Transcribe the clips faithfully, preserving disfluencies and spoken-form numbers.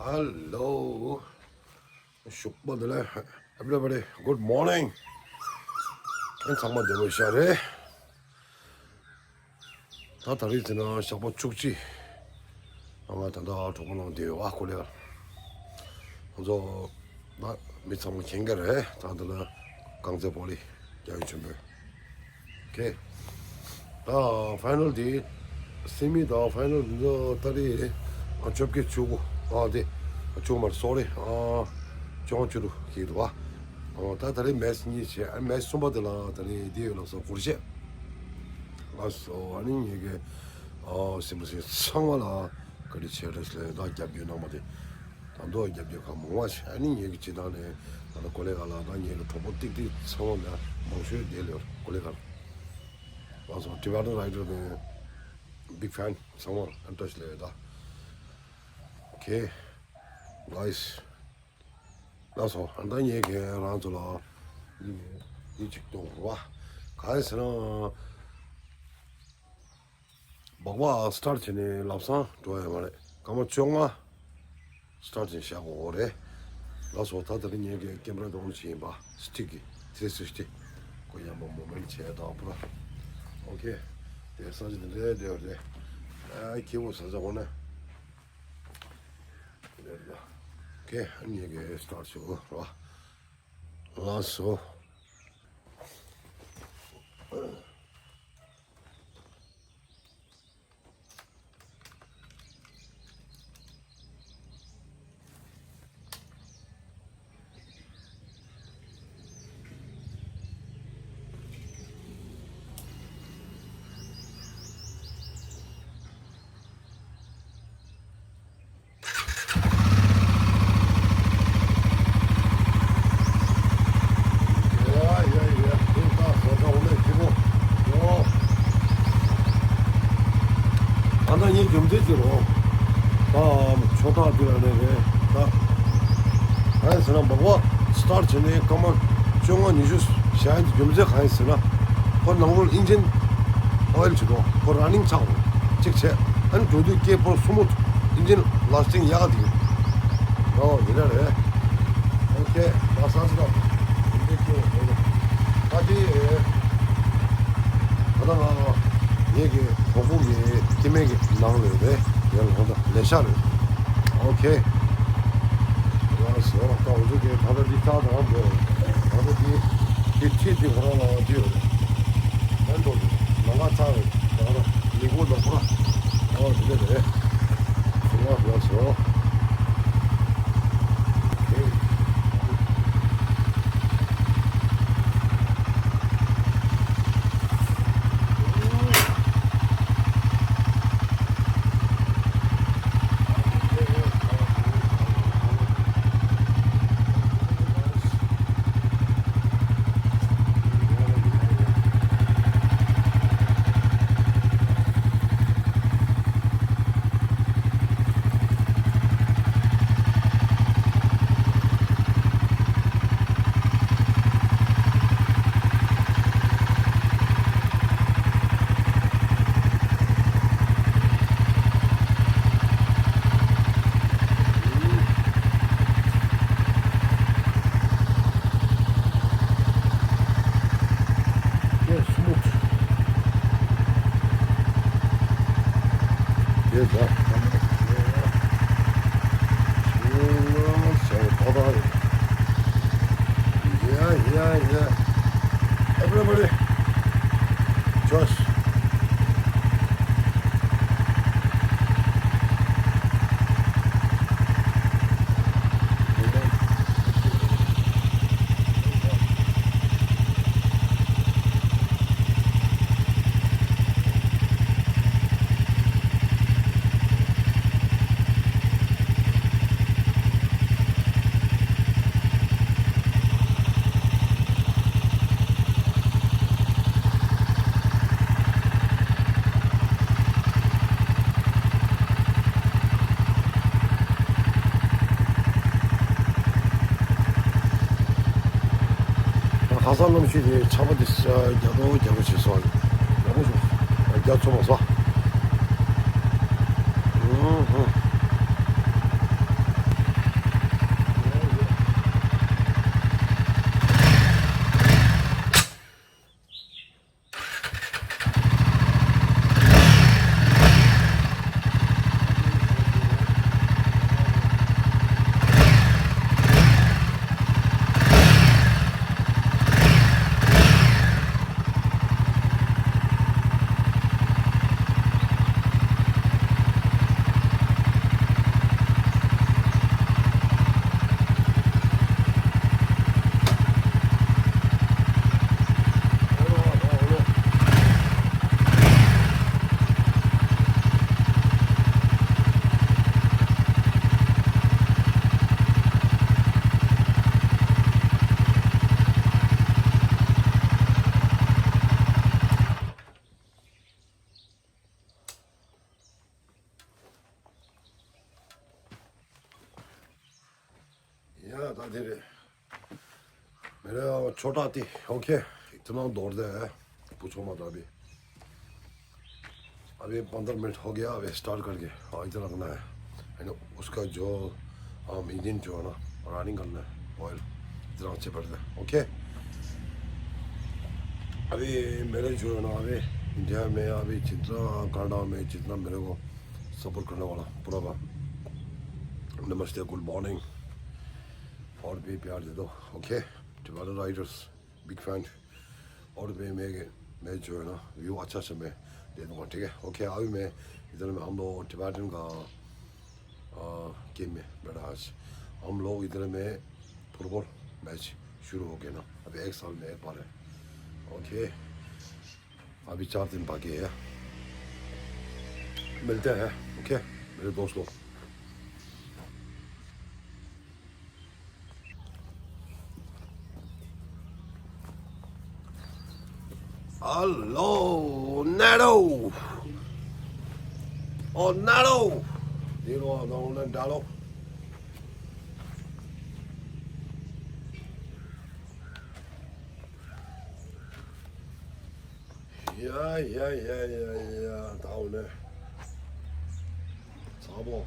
Hello. ཞོགས་པ་བདེ་ལེགས། Everybody, good morning. ཨ་ཚང་མ་བདེ་པོ་ཤག་རེད། ད་ད་རེས་ཟེར་ན་ཞག་པོ་བཅུ་གཅིག་ང་ད་ལྟ་གྲོགས་པོ་ནང་བསྡད་ཡོད། ཨ་ཁོ་ལེ་ང་ཚོ་ད་མི་ཚང་མ་མཁྱེན་གྱི་རེད། ད་འདི་ལ་རྐང་རྩེད་སྤོ་ལོ་རྒྱག་ཡུལ་ཆེན་པོས། ཨོ་ཁེ། ད་ཕའི་ནལ་དེ་སེ་མི་དང་ཕའི་ནལ་འདི་ད་རེས་ཨ་བཅོ་བརྒྱད་བཅུ་དགུ། ཨ་དེ་བཅུ་དགུ་མ་རེད། སོ་རི། ཨ་བཅོ་ལྔ་བཅུ་དྲུག་ཞིག་འདུག་པ། ཨ་ད་ད་རེས་མེཆ་གཉིས་བྱས། ཨ་མེཆ་གསུམ་པ་དེ་ལ་ད་རེས་འདི་ཡོད་ལབ་སོང་། སྒོར་གཞས། ལགས་སོ། ཨ་ནི་ངེད་ཀྱི་ཨ་སེམས་པ་སེམས་ཚང་མ་ལ་བཀའ་དྲིན་ཆེ། བཀྲ་ཤིས་བདེ་ལེགས། ད་རྒྱབ་སྐྱོར་གནང་བ་དེ། ད་དུང་རྒྱབ་སྐྱོར་གང་མང་བ་བྱས། ཨ་ནི་ངེད་ཀྱི་སྤྱི་བཏང་ནས་ད་ལྟ་ཀོ་ལེ་ག་ལ་ད་ངེད་ཀྱི་གྲོགས་པོ་ཏིག་ཏིག་ཚང་མ་ལ་མང་ཤོས་བསྡད་ཡོད་ཀོ་ལེ་ག་ལ། ང་ཚོ་Tibetan Rider གི་big fan ཚང་མ་ཨ་བཀྲ་ཤིས་བདེ་ལེགས། ད་ཨོ་ཁེ། Guys, ལགས་སོ། ཨ་ད་ངེད་ཀྱིས་རང་ཚོ་ལ་ཡིན་ཡིན་ཅིག་གཏོང་དགོས་པ། གང་ཡིན་ཟེར་ན། སྦག་སྦག་སི་ཊར་བྱས་ནས་ལམ་སང་འགྲོ་ཡ་མ་རེད། སྐར་མ་བཅོ་ལྔ་སི་ཊར་བྱས་བཞག་དགོས་རེད། ལགས་སོ། ད་ད་རིང་ངེད་ཀྱི་ཀེམ་ར་གདོང་ཅིག་ཡིན་པ། སི་ཊིག་གི་ཐི་རི་སིག་སི་ཊི་ཁོ་ཡང་མོ་མོ་མེན་ཊི་བྱས་དང་པོ་ར། ཨོ་ཁེ། དེ་ས་ཆ་འདི་འདྲ་འདྲ་རེད། ཨ་ཁྱེད་བོ་ས་ཆ་འོ་ན། ཨོ་ཁེ། ངེད་ཀྱིས་སི་ཊར་བྱེད་དགོས་ར། ལགས་སོ། ཡ་ཡ་ཡ། ཁྱེད་ད་ཟ་ཁང་འོ་ལེ་ཁྱེད་པོ། ཡོ། ད་ལྟ་ངའི་རྒྱུ་མཚན་ཅི་རེད། ད་ཆོས་གྲགས་འདི་ལ་ནས་རེད་ད། གང་ཡིན་ཟེར་ན་སྦག་སྦག་སི་ཊར་བྱས་ནས་སྐར་མ་བཅོ་ལྔ་ཉི་ཤུ་བཞག་ཡག་གི་རྒྱུ་མཚན་གང་ཡིན་ཟེར་ན། ཁོ་ནང་ལོགས་ཨིན་ཇིན་ཨོ་ཡིལ་ཅིག་འདུག་ཁོ་ར་ནིང་ཆགས་འདུག་གཅིག་བྱས། ཨ་ནི་འགྲོ་དུས་སྐད་ཕོར་སུ་མུ་ཐུ། ཨིན་ཇིན་ལ་སི་ཊིང་ཡག་ག་འདུག་ཨོ་འདི་འདྲ་རེད། ཨོ་ཁེ། ད་ས་ཆ་ད་འདི་འདྲ་སྐྱོ་རེད། ད་དེ་ད་ལྟ་ང་ངེད་ཀྱི་གྲོགས་པོ་གི་སྐྱེ་དམན་གྱི་ནང་ལོས་རེད། ཡང་ལོ་ད་ལས་ཤག་རེད། ཨོ་ཁེ། ཡང་སོ་ད་འོ་ཚོ་གི་ད་ལྟ་འདི་ད་ད་འགྲོ། ད་ལྟ་འདི་འདི་ཁྲིད་འདི་ཁོ་རང་ལ་འདི་ཡོད་རེད། ད་འགྲོ་རེད། ནང་ང་ཚ་རེད། ད་ང་མི་གོ་ལོག་པ། ཨོ་དེ་འདྲ་རེད། ཁྱེད་རང་ལ་སོ། Yeah, yeah, yeah. Everybody, Josh. ཁ་སང་གནམ་གཤིས་དེ་ཆར་པ་དེ་རྒྱག་རོགས་རྒྱག་རོགས་བྱས་སོང་། ཡག་པོ་བྱུང་། རྒྱག་ཚོ་མ་སོང་། ཨུ་ཧུ། ད་དེ་རེད། मेरा छोटा थी, ओके, इतना दौड़ दे है, पूछो मत अभी। अभी पंद्रह मिनट हो गया, अभी स्टार्ट करके, हाँ, इधर रखना है। है ना, उसका जो, हम इंजन जो है ना, रनिंग करना है, ऑयल इधर अच्छे भर दे, ओके। अभी मेरे जो है ना, अभी इंडिया में, अभी जितना, कनाडा में जितना मेरे को सपोर्ट करने वाला पूरा का नमस्ते, गुड मॉर्निंग, और भी प्यार दे दो, okay. Tibetan Riders, big fan. और भी मैं, मैं जो है ना, व्यू अच्छा से मैं दे दूंगा, ठीक है, ओके। अभी मैं इधर में, हम लोग टिबेटन का, आ, गेम में बैठा आज। हम लोग इधर में फुटबॉल मैच शुरू हो गया ना, अभी एक साल में एक बार है, ओके। अभी चार दिन बाकी है, मिलते हैं, ओके, मेरे दोस्त लोग। Hello, Nero. Oh, Nero. Nero, no, no, Nero. ཡ་ཡ་ཡ་ཡ་ཡ། ད་འོ་ནས། ཚ་པོ།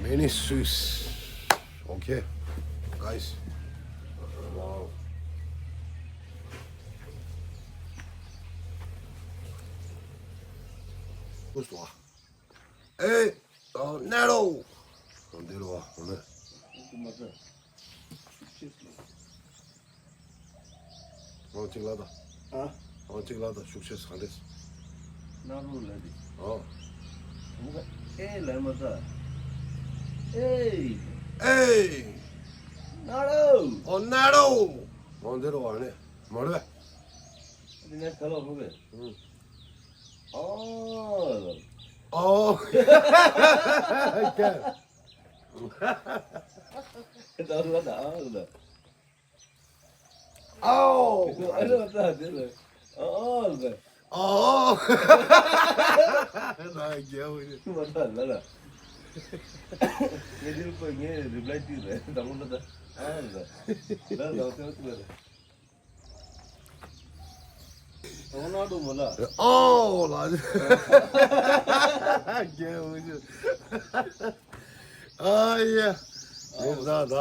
Mini Swiss. Okay, guys. Wow. Who's the one? Hey, uh, Nero. འདི་རོ། འོ་ནས། འོ་གཅིག་ལ་ད། ཨ། འོ་གཅིག་ལ་ད་ཤུགས་ཆེ་ས་འདྲེས། ན་རོ་ལ་དེ། ཨོ། འོ་ཨེ་ལ་མ་ད། ཨེ། ཨེ། ན་རོ། འོ་ན་རོ། འོ་འདི་རོ། ཨ་ནི་མ་རེད། འདི་ནས་ག་ལ་ཧོ་བས། ཨོ། ཨོ། ད་ལ་ད། ཨ་ལ་ད། ཨའོ། ཨ་ལ་ད་དེ་ལ། ཨ་ཨ་ལ་ད། ཨོ། ན་རྒྱལ་བོ་རེད། མ་ད་ལ་ལ། ངས་འདིར་ཁོས་ངས་རི་པ་ལའི་ཅིག་རེད། དང་པོ་ལ་ད། ཨ་ལ་ད། ལ་ལ་ད་ལ་ད། དང་པོ་ན་འགྲོ་མོ་ལ། ཨོ་ལ། རྒྱལ་བོ་རེད། ཨ་ཡ། ཨོ་ད་ད།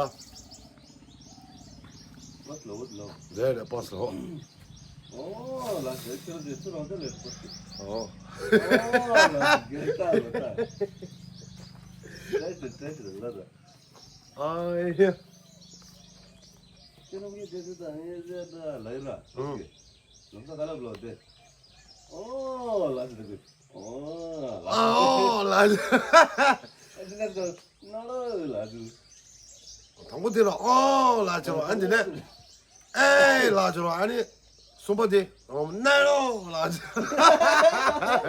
བོད་ལོ་བོད་ལོ། རེད་རེད། པོ་སི་ལོ། ཨོ་ལ་ཟེར་ཁྱོད་ཚོས་ཚུར་རང་ཚུར་ལས་པོ་སི། ཨོ། ཨོ་ལ་གེ་ལྟ་ལ་ལྟ། ཏྲེ་ཏྲེ་ཏྲེ་ཏྲེ་ལ་ལ། ཨ་ཡ། ཁྱེད་རང་གིས་དེ་ཚོ་ད་ཨེ་ཟེར་ད་ལ་ཡ་ལ། ཨང་། ལམ་སང་ག་ལ་བློ་བདེ། ཨོ་ལ་ཟེར་དགོས། ཨོ་ལ། ཨོ་ལ། ཨ་ཟེར་ན་ད་ན་ལ་ལ་ཟེར། དང་པོ་དེ་ལ་ཨོ་ལ་ཟེར་བ། ཨ་འདི་ནས་ཨེ་ལ་ཟེར་བ། ཨ་ནི་གསུམ་པ་དེ་ཨོ་ན་ལོ་ལ་ཟེར།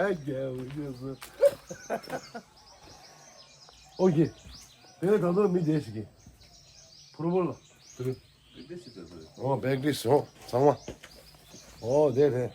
རྒྱལ་བོ་རྒྱལ་སོ། ཨོ་ཁེ། དེ་ནས་ད་དུང་མི་བསྡད་ཞིག་གིས་ཕུར་བུ་ལ་དེ། ཨོ་བེག་ཏིས་ཨོ་ཚང་མ། ཨོ་དེ་རེད།